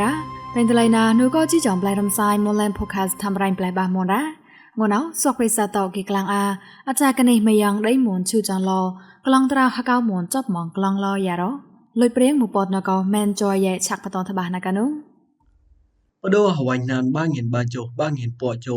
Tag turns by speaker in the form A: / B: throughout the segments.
A: raเป็นตัวไรนะนูก็จี้จ่องปลายรำไซโมเลนโพคัสทำไรปลายบามอนระงอนเอาสวกไปซาตอกกลางอาจารย์กันเองไม่ยังได้หมุนชูจังรอกลองตราฮักเอาหมุนจอบหมองกลองรอยารอเลยเปรี้ยงหมู่ปอดนก็แมนจอยแย่ฉักปะตอนทบานากันนุ
B: ปะโดหวันนานบ้างเห็นบาโจบ้างเห็นปวโจ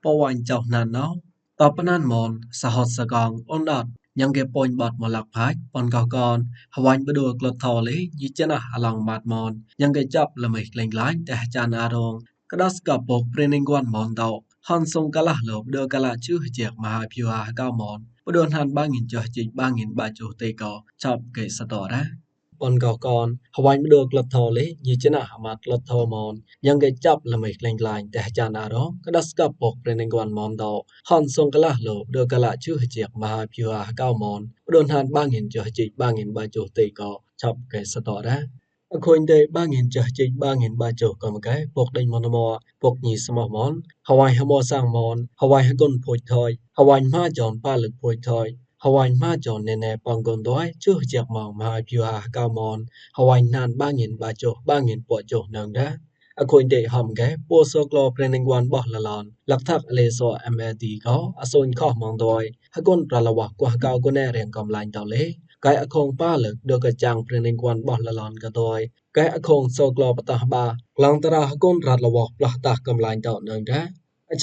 B: ปะวันเจ้านานเนาะต่อปนันมอนสหดสกองอนดอดยังเก็บปนบอดมาหลักพายปอนก่อกอนหวันปะโดกลดทอเลยยิจนะอลังบาดมอนยังเก็บจับละไม่เล่งล้านแต่จานอารองกระดัสกับปกเปรนิงกวนมอนเตาฮันทรงกะละหลบเดือกะละชื่อเจียกมหาพิวาเก้ามอนปะโดนหันบ้างเห็นจอจิบ้างเห็นบาโจเตกอจับเกยสตอระปอนก่อกอนหวันปะโดกลดทอเลยยิจนะหมัดลดทอมอนยังเก็บจับละไม่เล่งล้านแต่จานอารองกระดัสกับปกเปรนิงกวนมอนเตาฮันทรงกะละหลบเดือกะละชื่อเจียกมหาพิวาเก้ามอนปะโดนหันบ้างเห็นจอจิบ้างเห็นบาโจเตกอจับเกยสตอระคนเดบ้างเห็นจอจิบ้างเห็นบาโจก็มาไกปกเดินมอนมอปกนีสมอมอนฮาวายฮมอสร้างมอนฮาวายฮกนโพยทอยฮาวายมาจอนป้าลึกโพยทอยฮาวายมาจอนแน่ๆปองกนด้วยชื่อเจียกมองมาพิวาเก้ามอนฮาวายนานบ้างเห็นบาโจบ้างเห็นปวโจนังดาคนเดหอมแกปัวโซกลอเปรนิงวันบอกละลอนหลักทักเลโซเอ็มเอดีก็อโซนข้อมองดอยฮกนระละวะกว่าเก้าก็แน่เรียงกำลังเต่าเล่ไกอคงป้าลึกเดือกระจังเปรนิงวันบอกละลอนก็ดอยไกอคงโซกลอปตาบากลางตราฮกนรัดละวะปลาตากำลังเต่านังดา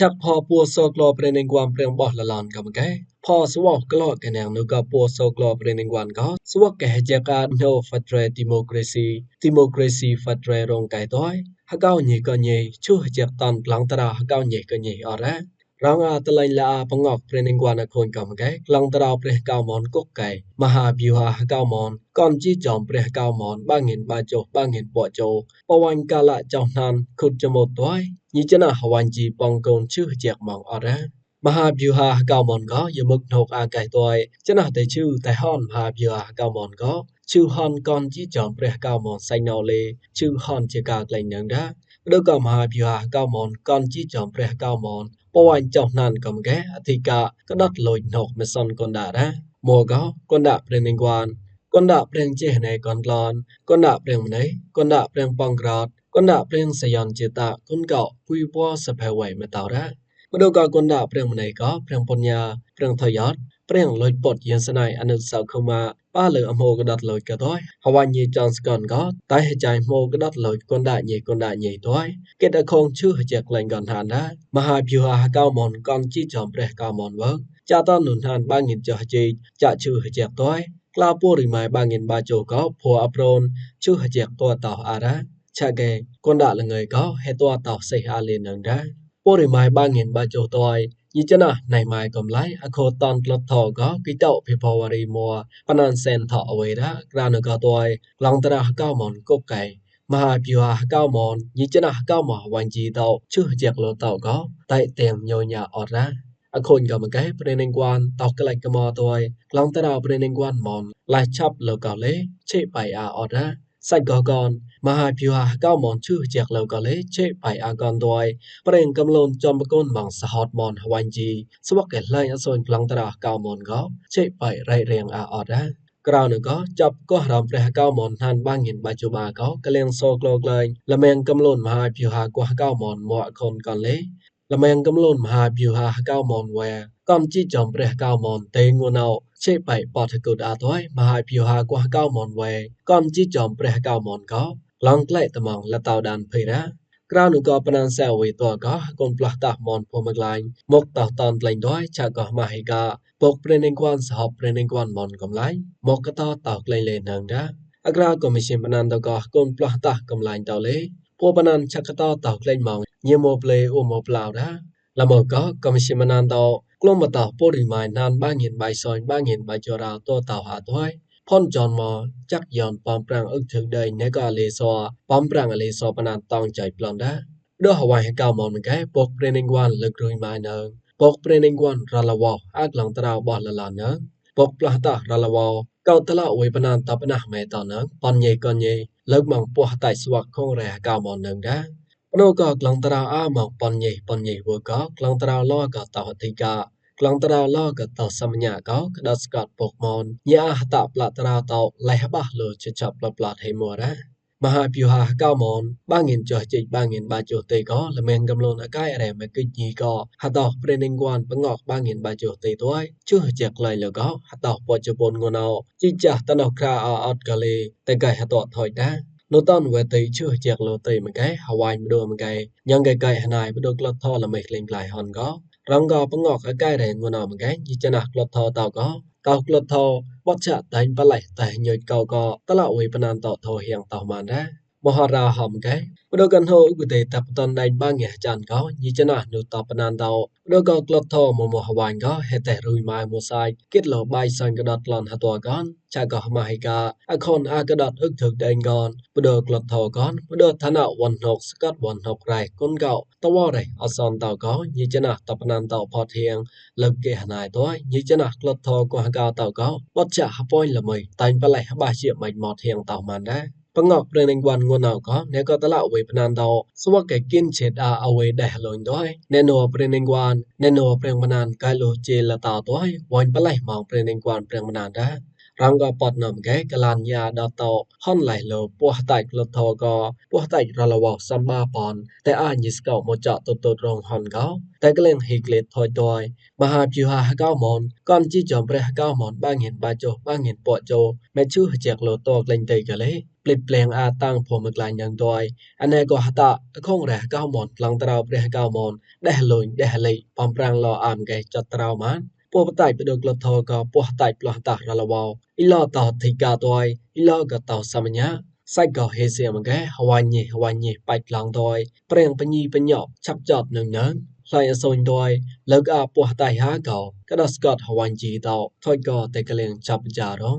B: ชักพอปัวโซกลอเปรนิงวันเปรียงบอกละลอนก็มาแกพอสวอกกลอกันแนงนึกกับปัวโซกลอเปรนิงวันก็สวอกแกเจกาโนฟัตเรดิโมคราซีฟัตเรรงไกต้อยฮักเก้าหนีก็หนีชูเจ็บตอนหลังตราฮักเก้าหนีก็หนีออระรางอาตะไลลาปงอกเปรนิงวานคนกำไกหลังตราเปรเก้ามอนกุกไก่มหาบิวหาฮักเก้ามอนก่อนจี้จอมเปรเก้ามอนบ้างเห็นบาโจบ้างเห็นปวโจปวันกาละจอมนันขุดจมูกต้อยยี่จนะหวันจีปองกนชื่อเจ็บมองออระมหาบิวหาฮักเก้ามอนก็ยมึกนกอาไก่ต้อยจนะแต่ชื่อแต่ห้อนมหาบิวหาฮักเก้ามอนก็ชื่อฮอนก่อนจี้จอมเปรเก้ามอนไซนอเลชื่อฮอนเจกาไกลนังดาด้วยก็มหาพิวาเก้ามอนก่อนจี้จอมเปรเก้ามอนปวันจอมนันก็มแกอธิกาก็ดัดลอยนกเมซอนกอนดาระมัวก็กอนดาเปรนิงวานกอนดาเปรนเจในกอนกลอนกอนดาเปรมในกอนดาเปรมปองกรอดกอนดาเปรนสยอนเจตากุนเก่าปุยปัวสะเพไวเมตาระมาดูก็กอนดาเปรมในก็เปรมปัญญาเปรมทยอดเปรมลอยปดเย็นสนายอนุสาวเข้ามาป้าเหลืออโมกดัดลอยกระต้อยฮาวายยีจอนสกอนก็ตายหายใจโมกดัดลอยกอนดายีต้อยเกตอคงชื่อหจากแหล่งก่อนทานได้มหาพิวหาเก้ามอนก่อนจี้จอมเปรเก้ามอนเวิร์กจะต้อนหนุนทานบ้างเงินจะจีจะชื่อหจากต้อยกล้าปูริมายบ้างเงินบาโจก็พัวอปรนชื่อหจากตัวต่ออาระชาเกกอนดาละเงยก็ให้ตัวต่อเสียอาเลนังได้ปูริมายบ้างเงินบาโจต้อยยี่จนะในไม้กำไลอโคตอนกลดทอก็กิเจ้าพิพาวรีมัวปนันเซนทอเอาไว้ละกรานก็ตัวกลางตระเก้ามอนกบไก่มหาพิวาเก้ามอนยี่จนะเก้าหมอวันจีเตาชื่อเจียกโลเตาก็ไตเตียงโยญาออดละอคนก็มันไก่เปรนิงกวนตอกกไลกมอตัวกลางตระเปรนิงกวนมอนไล่ชับโลกาเลเชไปอาออดละสัตกอกอนมหาพิวาเก้ามอนชื่อเจียกโลกาเลเชไปอากอนตัวเปร่งกำลนจอมปกนบังสหอดมอนฮวันจีสวกเกตไลอโซนกลังตราเก้ามอนก็เชไปไรเรียงอาออดะกราวหนึ่งก็จับก็รำเปรเก้ามอนทันบ้างเห็นปัจจุบันก็กระเลียงโซโกลกเลยละแมงกำลนมหาพิวหากว่าเก้ามอนมัวคนก่อนเลยละแมงกำลนมหาพิวหาเก้ามอนแวก่อนจีจอมเปรเก้ามอนเตงวนเอาเชไปปอดกุดอาตัวมหาพิวหากว่าเก้ามอนแวก่อนจีจอมเปรเก้ามอนก็ลองใกล้ตะมองละเตาดันเพระกราวหนึ่งก็ปนันเซลวิตัวก็กนปลักตามอนพมกลายมกต่อตอนไกลด้วยชาก็มาให้กาปกเปรนิงกวนสอบเปรนิงกวนมอนกำไลมกก็ต่อไกลเลยนังดาอักราก็ไม่ใช่ปนันตัวก็กนปลักตากำไลเตาเลยพวกปนันชักก็ต่อไกลมองเยี่ยมโมเปลอุโมเปล่าดาละมก็ไม่ใช่ปนันต่อกลุ่มมาต่อปริมาณนานบ้างเห็นใบซอยบ้างเห็นใบจราตัวเต่าหาตัวพ่นจอนมอจักยอนปอมปรางอึกถึงเดยเนกาเลซอปอมปรางอเลซอปนันตองใจปลอนดาด้วยหวายให้เก้ามอนมันแก่ปกเปรนิงวันเลิกรุยมาเนิงปกเปรนิงวันรัลวออักหลังตราวบอลละลานเนิงปกปลาตารัลวอเก้าตละอวยปนันตปนะไม่ต่อเนิงปอนเยก่อนเยเลิกมังปัวไตสวักคงแร่เก้ามอนเนิงดาปนก็กลังตราวอ้าหมอกปอนเยวัวก็กลังตราวล้อก็ต่อติกากลางตราวล่อกับเต่าสมัญญาก็กระดัสกัดปกมอนยาหตาปลาตราวเต่าไหลหบ้าเลยจะจับปลาให้มัวระ มหาพิวหาเก้ามอนบ้างเงินจ่อจิบ้างเงินบาโจเตก็ละเมงกำลนอากายอะไรมากิจีก็ฮัตตอกเปรนิงกวนปงอกบ้างเงินบาโจเตตัวชื่อเจ็กเลยแล้วก็ฮัตตอกปอจปนงนเอาจิจ่าตนอกคราอาอดกะเลแต่ไก่ฮัตตอถอยได้โนตอนเวทีชื่อเจ็กโลเตมันไกฮาวายมาดูมันไกยังไกหนายมาดูกลอดท่อละเมกเล่งปลายฮอนก็รังก็ปงอกอากายแรงงนเอามันไกยิจนักลอดท่อเต่าก็เต่ากลอดท่อวัดจะแต่งปลายแต่หยุดเก่าก็ตลอดเวปนานต่อท่อเฮียงต่อมาได้มหาราหอมไกมาดูกันโฮอุกเตตับตอนใดบ้างเงียจันก็ยิจนักนูต่อปนานเต่ามาดูก็กลอดท่อมหาวานก็เฮแต่รุยไม้มัวไซกิดหลบใบสันกระดอดหลอนหัตัวก่อนจากก็มาให้กาอคอนอากระดอดอึกถึกแดงก่อนมาดูกลอดท่อก่อนมาดูธนาวันหกสกัดวันหกไรก้นเก่าตัวไรอซอนเต่าก็ยิจนักต่อปนานเต่าพอเทียงเลิกเกหนายตัวยิจนักกลอดท่อกว่าเก่าเต่าก็วัดจะฮับปอยละเมยแต่งปลายฮับบาเชียไม่หมอเทียงเต่ามันได้ปงอกเรื่องในวันงวนเอาก็เนี่ยก็ตละเวพนันเตาสวกแกกินเฉดอาเอาไว้ได้ลอยด้วยแน่นอนเปรในวันแน่นอนเปรงพนันกายโลเจละตาตัววันปลายมองเปรในวันเปรงพนันได้รังก็ปอดนำแกกลานยาดาเตาห่อนไหลโลปัวไตกลทอก็ปัวไตระละวอกซัมบาปอนแต่อ่านยิสเก่าโมเจาะตัวตรงหอนเขาแต่ก็เล่นฮิกเลตถอยดอยมหาพิวหาเก้ามอนก่อนจี้จอมเปรเก้ามอนบ้างเห็นบาโจบ้างเห็นปอโจแม่ชื่อเจกโลโตกเล่นเตยกันเลยเปลี่ยนแปลงอาตั้งผมมากลายอย่างดอยอันนี้ก็ฮัตตะคงแรเก้ามอนหลังตราวเปรเก้ามอนได้ลอยได้เลยปอมปรางรออามแกจัดตราวมันปัวปไตไปดูกลทอก็ปัวไตปลอตาระละวาวอีลอต่อทิกาดอยอีลอก็ต่อสมัญญาไซก็เฮเซียมันแกฮวายเนไปกลางดอยเปรียงปญีปญอบชับจอดหนึ่งเนินไลอโซนดอยเลิกอาปัวไตหาเก่าก็ดอสกอตฮวายจีเตาถอยก็แต่กะเลงจับจารอง